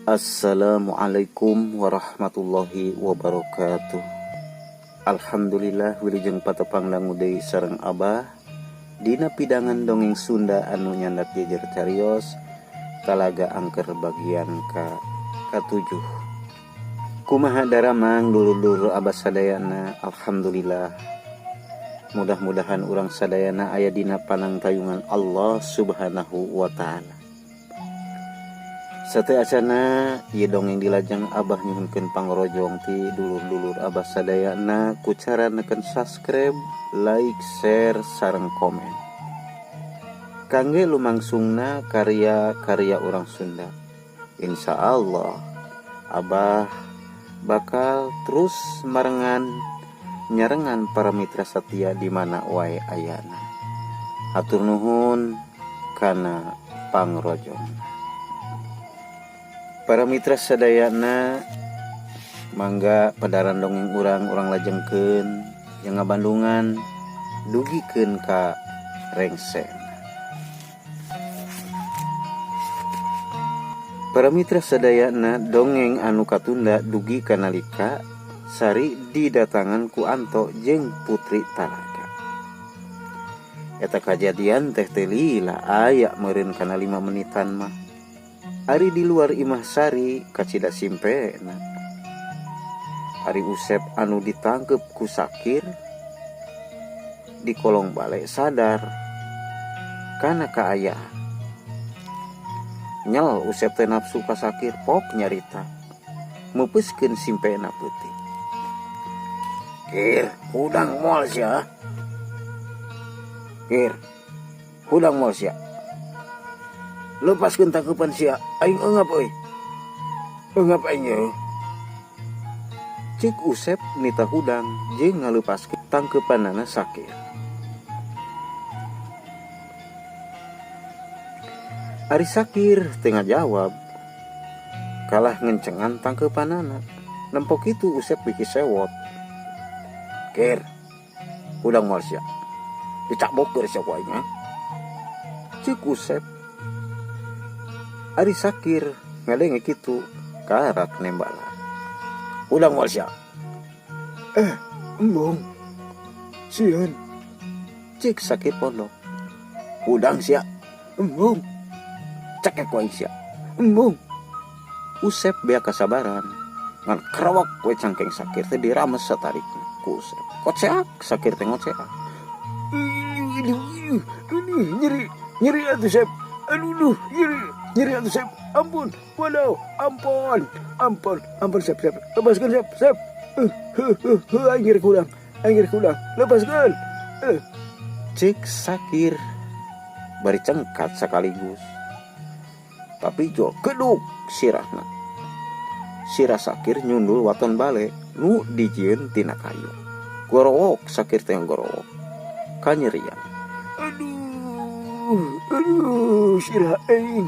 Assalamualaikum warahmatullahi wabarakatuh. Alhamdulillah wilujeng patepang dangu deui sareng Abah dina pidangan dongeng Sunda anu nyandak jejer carios Talaga Angker bagian ka katujuh. Kumaha daramang dulur-dulur Abah sadayana? Alhamdulillah. Mudah-mudahan urang sadayana aya dina panangtayungan Allah Subhanahu wa taala. Sate acana ieu dongeng dilajeng Abah nyuhunkeun pangrojong ti dulur-dulur Abah sadayana ku cara neken subscribe, like, share, sareng komen. Kangge lumangsungna karya-karya urang Sunda. Insya Allah Abah bakal terus marengan nyarengan para mitra setia di mana wae ayana. Hatur nuhun kana pangrojong. Para mitra sadayana mangga padaran dongeng urang urang lajengkeun yang ngabandungan dugikeun ka rengse. Para mitra sadayana dongeng anu katunda dugi kanalika Sari didatangan ku Anto jeung Putri Talaga. Eta kajadian teh teu lila aya meureun kana 5 menitan mah. Ari di luar imah Sari kacida simpena. Ari Usep anu ditangkep ku Sakir di kolong bale sadar kana kaayaan. Nyel Usep teh nafsu ka Sakir pok nyarita meupeuskeun simpena peuting. Kir, hudang moal sia. Kir, hudang moal sia. Lepaskeun tangkepan sia, aing eungap euy. Eungap aing ye. Cik Usep nita hudang jeung ngalepaskeun tangkepanana Sakir. Ari Sakir teu ngajawab, kalah ngencengan tangkepanana. Nempo kitu Usep biki sewot. Kir, hudang moal sia. Dicabok geus sia ku aing, ha? Cik Usep. Ari Sakir ngadenge kitu karak nembala. Hudang moal sia. Embung. Sieun. Cik Sakir pondok. Hudang sia. Embung. Cekek ku aing sia. Embung. Usep bea kasabaran. Ngan kerawak we cangkeng Sakir teh dirames satarikna ku Usep. Koceak Sakir teh ngoceak. Aduh, nyeri, nyeri atuh Sep. Aduh, duh, nyeri, nyeri atuh Sep. Ampun, waduh, ampun, ampun, ampun Sep, Sep. Lepaskan Sep, Sep. Aing nyeri kudang, aing nyeri kudang. Lepaskan. Cek Sakir bari cengkat sekaligus. Tapi jol keduk sirahna. Sirah Sakir nyundul waton bale nu dijieun tina kayu. Gorowok Sakir teh gorowok. Kanyerian. Aduh, aduh, sirah aing.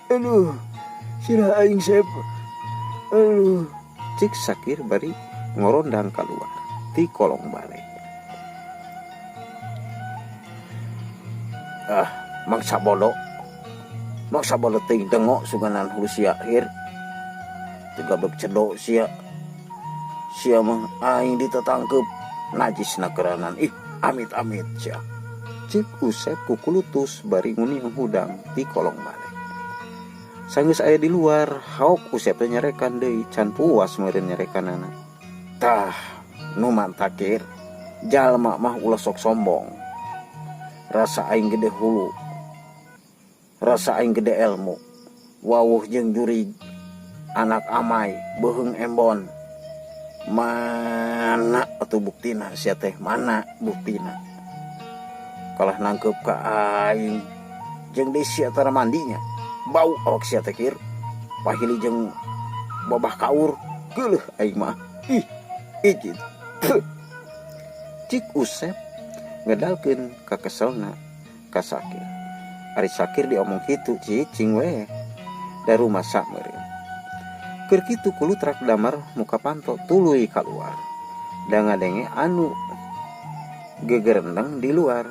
Aduh, sirah aing Sep. Aduh. Cik Sakir bari ngorondang keluar ti kolong bale. Ah, mangsa bodoh. Mangsa bodoh ting dengok suganan hulu sia hir. Tiga bek cedok sia. Sia mah aing ditetangkep najis nakeranan. Ih, amit-amit sia. Cik Usep kukulutus bari nguniang hudang ti kolong bale. Sanggeus aya di luar, haok Usep teh nyarekan deui, can puas meureun nyarekanana. Tah, nu mantakir, jalma mah ulah sok sombong. Rasa aing gede hulu. Rasa aing gede ilmu. Wawuh jeung jurig, anak amai, beuheung embon. Mana atuh buktina sia teh, mana buktina? Kalah nangkep ka aing jeung deui sia tara mandinya. Bau awak sia teh kir. Pahili jeung babah kaur, geuleuh aing mah. Ih, ijin. Puh. Cik Usep ngedalkeun ka keselna ka Sakir. Ari Sakir diomong kitu cicing we. Da rumasa meureun. Keur kitu kulutrak damar muka panto tuluy kaluar. Da ngadenge anu gegerendeng di luar.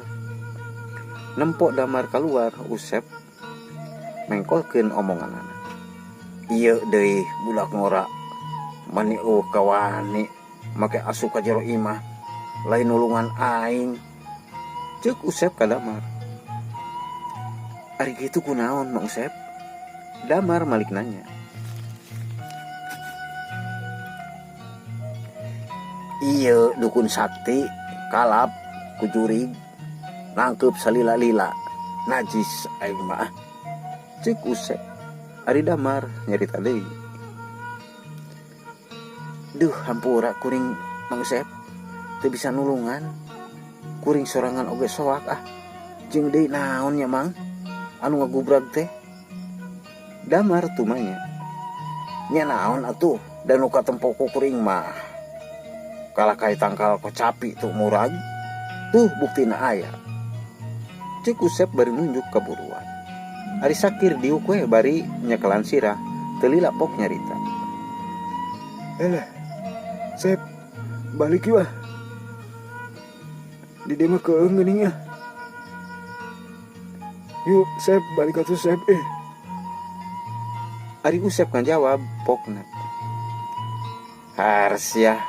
Nempo damar kaluar Usep mengkolkeun omonganana. Ieu deui budak ngora mani eueuh kawani make asup ka jero imah lain nulungan aing. Ceuk Usep ka Damar. Ari kitu kunaon Mang Usep? Damar malik nanya. Ieu dukun sakti kalap ku jurig nangkeup salila-lila najis aing mah. Ceuk Usep. Ari Damar nyarita deui. Duh hampura kuring Mang Usep teu bisa nulungan. Kuring sorangan oge soak ah. Jeung deui naon nya Mang anu ngagubrag teh? Damar tumanya. Nya naon atuh da nu katempo ku kuring mah. Kalah kai tangkal kocapi tuh murag. Tuh buktina aya. Ceuk Usep bari nunjuk ka buruan. Ari Sakir diuk we bari nyekelan sirah teu lila pok nyarita. Elah, Sep, balik yeuh ah. Di dieu mah keung geuning ah. Yuk, Sep, balik atuh Sep eh. Ari Usep ngajawab pokna. Harsia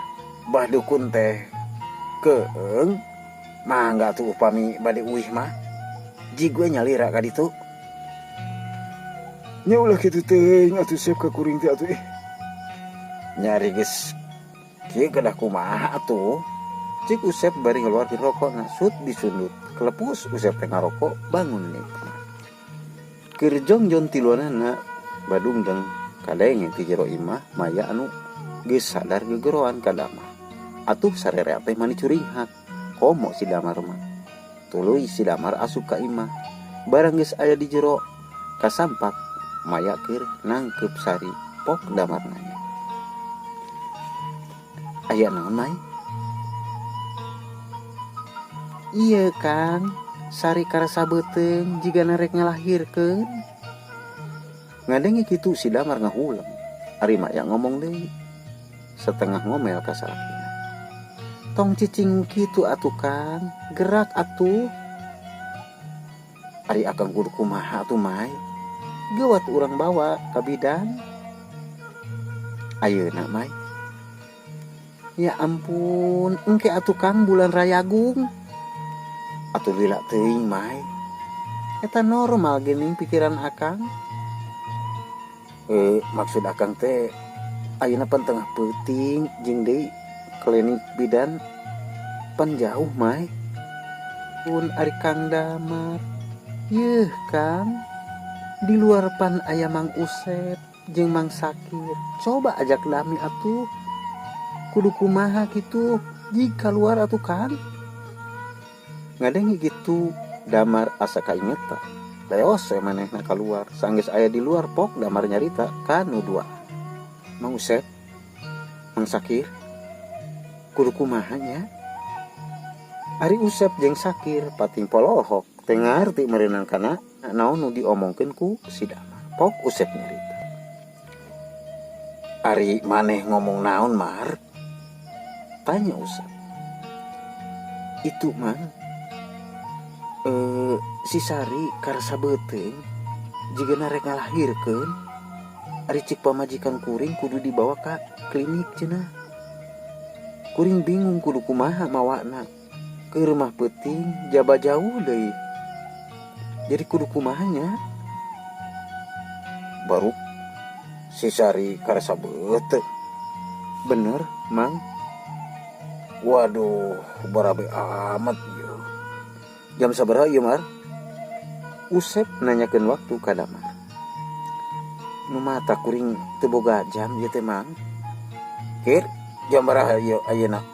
bah dukun teh keung mangga tuh upami bade uih mah. Jig we nyalira ka ditu. Nya ulah kitu teuing atuh Sep ka kuring teh atuh eh. Nyari geus kieu kedah kumaha atuh. Cik Usep bari ngeluarkeun rokokna sut disundut. Kelepus Usep teh ngarokok bangun nikmat. Keur jongjon tiluanana badung jeung kadenge ti jero imah maya anu geus sadar gegeroan ka Damar. Atuh sarerea teh mani curinghak. Komo si Damar mah. Tuluy si Damar asup ka imah. Barang geus aya di jero kasampak maya keur nangkeup Sari. Pok Damar nanya. Aya naon Mai? Iya Kang, Sari karasa beuteung jiga narek ngalahirkeun. Ngadenge kitu si Damar ngahuleng. Ari Maya ngomong deui. Setengah ngomel ka salakina. Tong cicing kitu atuh Kang, gerak atuh. Ari akang kudu kumaha atuh Mai? Geuwat urang bawa ka bidan. Ayeuna Mai. Ya ampun, engke atuh Kang bulan Rayagung. Atuh lila teuing Mai. Eta normal geuning pikiran akang. Maksud akang teh ayeuna pan tengah peuting jeung deui klinik bidan pan jauh Mai. Pun ari Kang Damar. Yeuh Kang, di luar pan aya Mang Usep jeung Mang Sakir. Coba ajak dami atuh. Kudu kumaha kitu jig kaluar atuh Kang. Ngadenge gitu Damar asa kaingetan. Leos we manehna kaluar. Sanggeus aya di luar pok Damar nyarita ka nu dua. Mang Usep, Mang Sakir, kudu kumaha nya? Ari Usep jeung Sakir pating polohok teu ngarti meureunan kana naon nu diomongkeun ku si Damar. Pok Usep nyarita. Ari maneh ngomong naon Mar? Tanya Usep. Itu Mang, si Sari karasa beuteung jiga narek ngalahirkeun. Ari cik pamajikan kuring kudu dibawa ka klinik cenah. Kuring bingung kudu kumaha mawana. Ke rumah peuting jaba jauh deui. Jadi kudu kumaha nya? Baru si Sari karasa beuteung. Bener, Mang. Waduh, barabe amat ieu. Jam sabaraha ieu, Mar? Usep nanyakeun waktu ka Damar. Nu mata kuring teu boga jam ieu teh, Mang. Kir, jam baraha ieu ayeuna?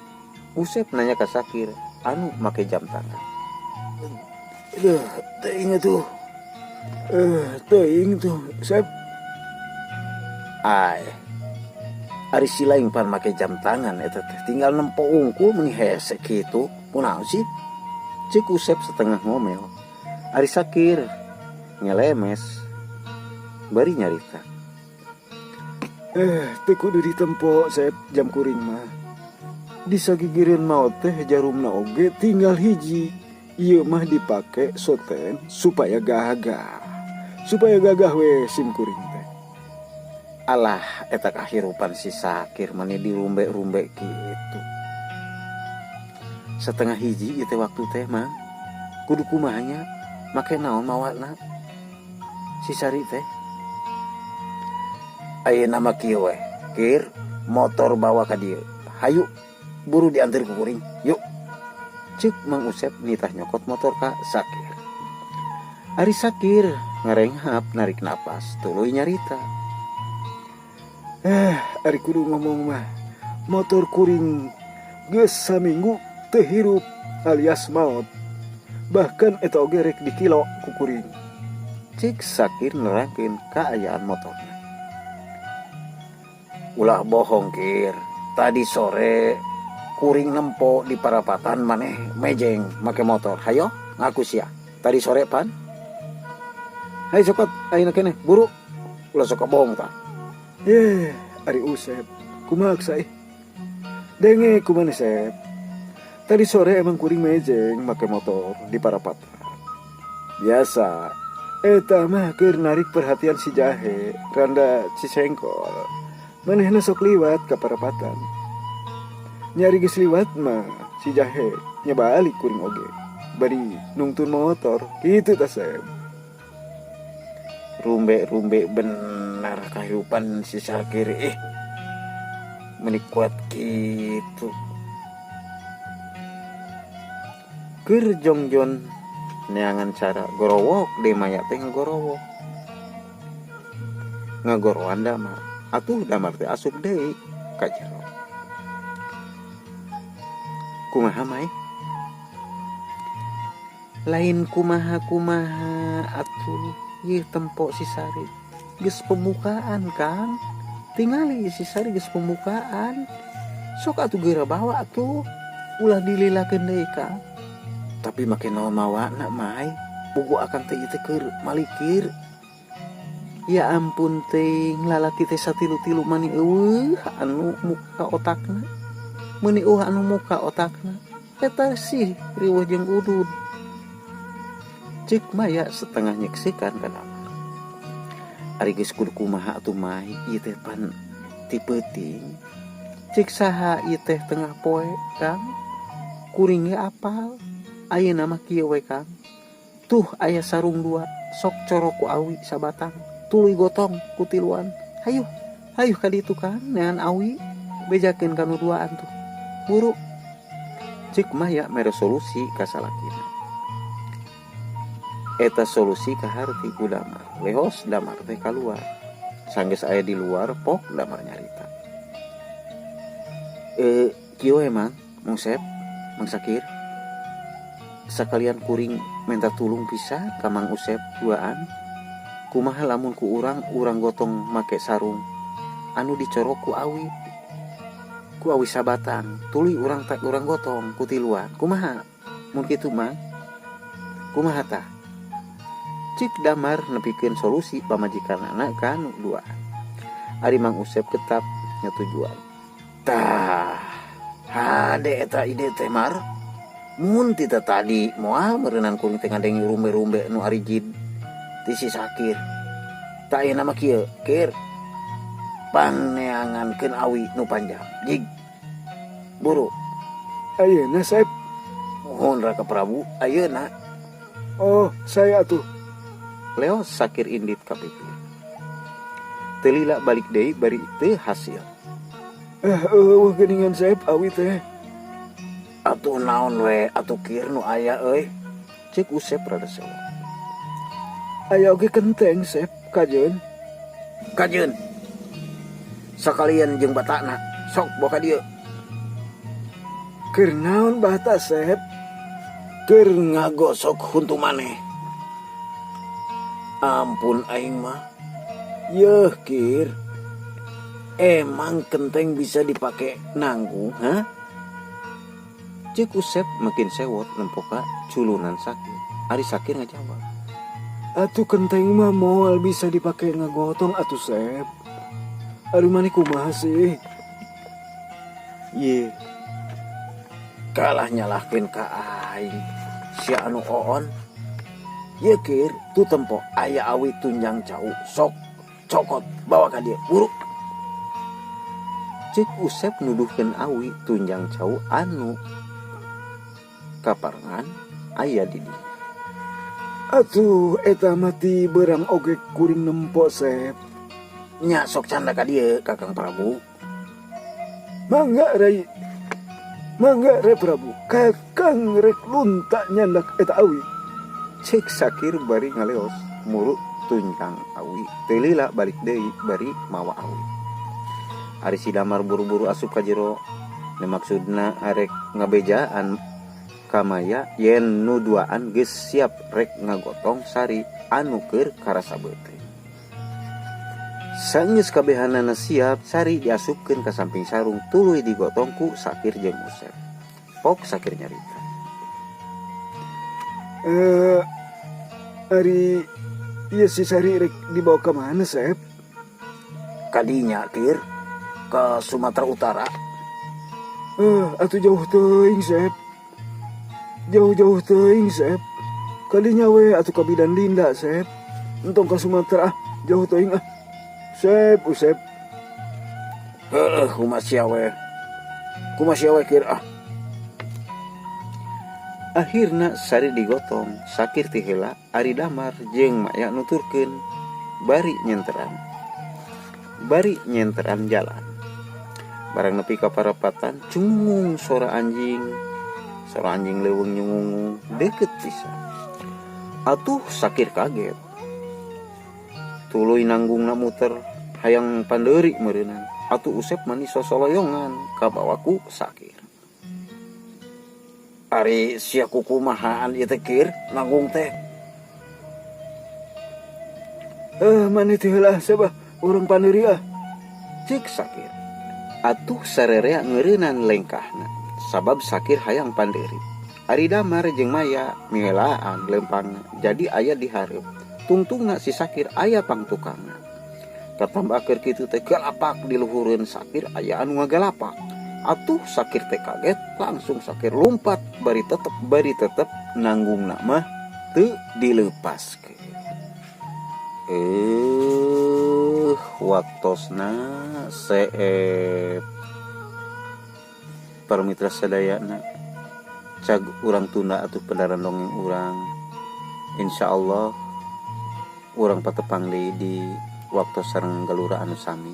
Usep nanya ka Sakir anu make jam tangan. Aduh, teuing atuh. Teuing tuh, Sep. Ai. Ari si lain pan make jam tangan eta teh tinggal nempo unggul meni hese kitu. Kunaon sih? Cik Usep setengah ngomel. Ari Sakir nyelemes bari nyarita. Teu kudu ditempo Sep jam kuring mah. Disagigireun maot teh jarumna oge tinggal hiji. Ieu mah dipake soten supaya gagah. Supaya gagah we sim kuring teh. Alah eta kahirupan si Sakir mani dirumbe-rumbe kitu. 12.30 ieu teh waktu teh Mang. Kudu kumaha nya? Make naon mawana? Si Sari teh. Ayeuna mah kieu we. Kir, motor bawa ka dieu. Hayu buru diantar ku kuring. Yuk. Ceuk Mang Usep nitah nyokot motor ka Sakir. Ari Sakir ngarenghap narik napas tuluy nyarita. Ari kudu ngomong mah motor kuring geus saminggu teu hirup alias maot. Bahkan eta oge rek dikilo ku kuring. Cik Sakir nerangkeun kaayaan motorna. Ulah bohong Kir, tadi sore kuring nempo di parapatan maneh mejeng make motor. Hayo ngaku sia. Tadi sore pan? Hai sokot, ayeuna keneh buru. Ulah sok bohong tah. Ari Usep, kumaha ih? Denge kumaha Sep? Tadi sore emang kuring mejeng make motor di parapatan. Biasa, eta mah keur narik perhatian si Jahe, randa Cisengkol. Manehna sok liwat ka parapatan. Nyari geus liwat mah si Jahe nya balik kuring oge. Bari nungtun motor, kitu tah Sep. Rumbe-rumbe benar kehidupan si Sakir meni kuat kitu. Keur jongjon neangan cara gorowok de maya teh ngagorowok. Ngagorowan damar. Atuh damar teh asup deui ka jero. Kumaha mai? Lain kumaha-kumaha atuh ieu tempo si Sari. Geus pembukaan Kang. Tingali si Sari geus pembukaan. Sok atuh geura bawa atuh. Ulah dililakeun deui Kang. Tapi make naon mawana mai? Pugu akang teh ieu teh keur malikir. Ya ampun teh, lalaki teh satilu-tilu mani eueuh anu muka otakna. Meuni eueuh anu muka otakna. Eta sih riweuh jeung udud. Ceuk Maya setengah nyeksikan ka damar. Ari geus kudu kumaha atuh mai ieu teh pan ti peuting. Ceuk saha ieu teh tengah poe Kang? Kuring ge apal. Ayeuna mah kieu we Kang. Tuh aya sarung dua, sok corok ku awi sabatang, tuluy gotong ku tiluan. Hayu, hayu ka ditu Kang, neangan awi, bejakeun ka nu duaan tuh. Buru. Ceuk Maya mere solusi ka salakina. Eta solusi kaharti ku damar. Lehos damar teh kaluar. Sanggeus aya di luar pok damar nyarita. Kieu emang Mang Sep, Mang Sakir. Sakalian kuring minta tulung pisan ka Mang Usep duaan. Kumaha lamun ku urang, urang gotong make sarung anu dicorok ku awi. Ku awi sabatang, tuluy urang tak urang gotong ku tiluan. Kumaha? Mun kitu mah kumaha tah? Cik damar nepikeun solusi pamajikanana ka nu duaan. Ari Mang Usep ketap nyatujuan. Tah, hade eta ide teh Mar. Mun ti tadi moal meureunan kuring teh ngadenge rumbe-rumbe nu arijid ti si Sakir. Tah ayeuna mah kieu, Kir. Paneangankeun awi nu panjang. Jig. Buru. Ayeuna Sep. Mohon Raka Prabu, ayeuna. Oh, saya atuh. Leo Sakir indit ka pipir. Teu lila balik deui bari teu hasil. Eueuh geuningan Sep awi teh. Atuh naon we atuh Kir nu aya euy. Ceuk Usep rada sewot. Aya oge kenteng Sep kajeun. Kajeun. Sakalian jeung batana sok bawa ka dieu. Keur naon bata Sep? Keur ngagosok huntu maneh. Ampun aing mah. Yeuh Kir. Emang kenteng bisa dipake nanggung, ha? Ceuk Usep makin sewot nempoka culunan Sakir. Ari Sakir ngajawab. Atuh kenteng mah moal bisa dipake ngagotong atuh Sep. Ari maneh kumaha sih? Ye. Kalah nyalahkeun ka aing. Sia anu oon. Ye Kir, tu tempo aya awi tunjang cau sok. Cokot bawa ka dieu buru. Cek Usep nuduhkeun awi tunjang cau anu kaparengan aya di dinya. Atuh eta mah ti beurang oge kuring nempo Sep. Nya sok canda ka dieu Kakang Prabu. Mangga Rai. Mangga Rai Prabu. Kakang rek lunta nyandak eta awi. Cek Sakir bari ngaleos muru tunjang awi. Teu lila balik deui bari mawa awi. Ari si Damar buru-buru asup ka jero. Nu maksudna arek ngabejaan ka Maya yen nu duaan geus siap rek ngagotong Sari anu keur karasa beuteung. Saenggeus kabehanana siap, Sari diasupkeun ka samping sarung tuluy digotong ku Sakir jeung Usep. Pok Sakir nyarita. Ari ieu si Sari rek dibawa ka mana, Sep? Kadinya, Kir, ke Sumatera Utara. Atuh jauh teuing, Sep. Jauh-jauh teuing, Sep. Kadinya we atuh ka Bidan Linda, Sep. Entong ka Sumatera, jauh teuing ah. Sep, Usep. Heeh, kumaha sia we. Kumaha sia we, Kir ah. Akhirna Sari digotong, Sakir ti heula ari Damar jeung Maya nuturkeun bari nyenteran. Bari nyenteran jalan. Barang nepi ka parapatan cungung sora anjing. Sora anjing leuweung nyungungung deukeut pisan. Atuh Sakir kaget. Tuluy nanggungna muter hayang pandeuri meureunnan. Atuh Usep mani sosoloyongan kabawa ku Sakir. Ari sia kukumahaan ieu teh Kir nanggung teh. Maneh teh heula sabah urang pandeuri ah. Cek Sakir. Atuh sarerea ngeureunnan lengkahna sabab Sakir hayang pandeuri. Ari Damar jeung Maya miheulaan leumpangna jadi aya di hareup. Tungtungna si Sakir aya pangtukangna. Tatambah keur kitu teh galapak di luhureun Sakir aya anu ngagalapak. Atuh Sakir teh kaget langsung Sakir lumpat bari tetep nanggungna mah teu dileupaskeun. Waktosna seep para mitra sadayana cag urang tunda atuh pedaran dongeng urang. Insyaallah urang patepang deui di waktu sareng galura anu sami.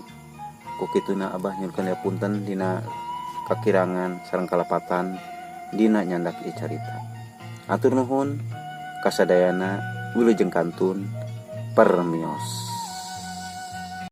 Ku kituna abah nyuhunkeun punten dina kakirangan sareng kalapatan dina nyandak ieu carita. Atur nuhun kasadayana wilujeng kantun permios.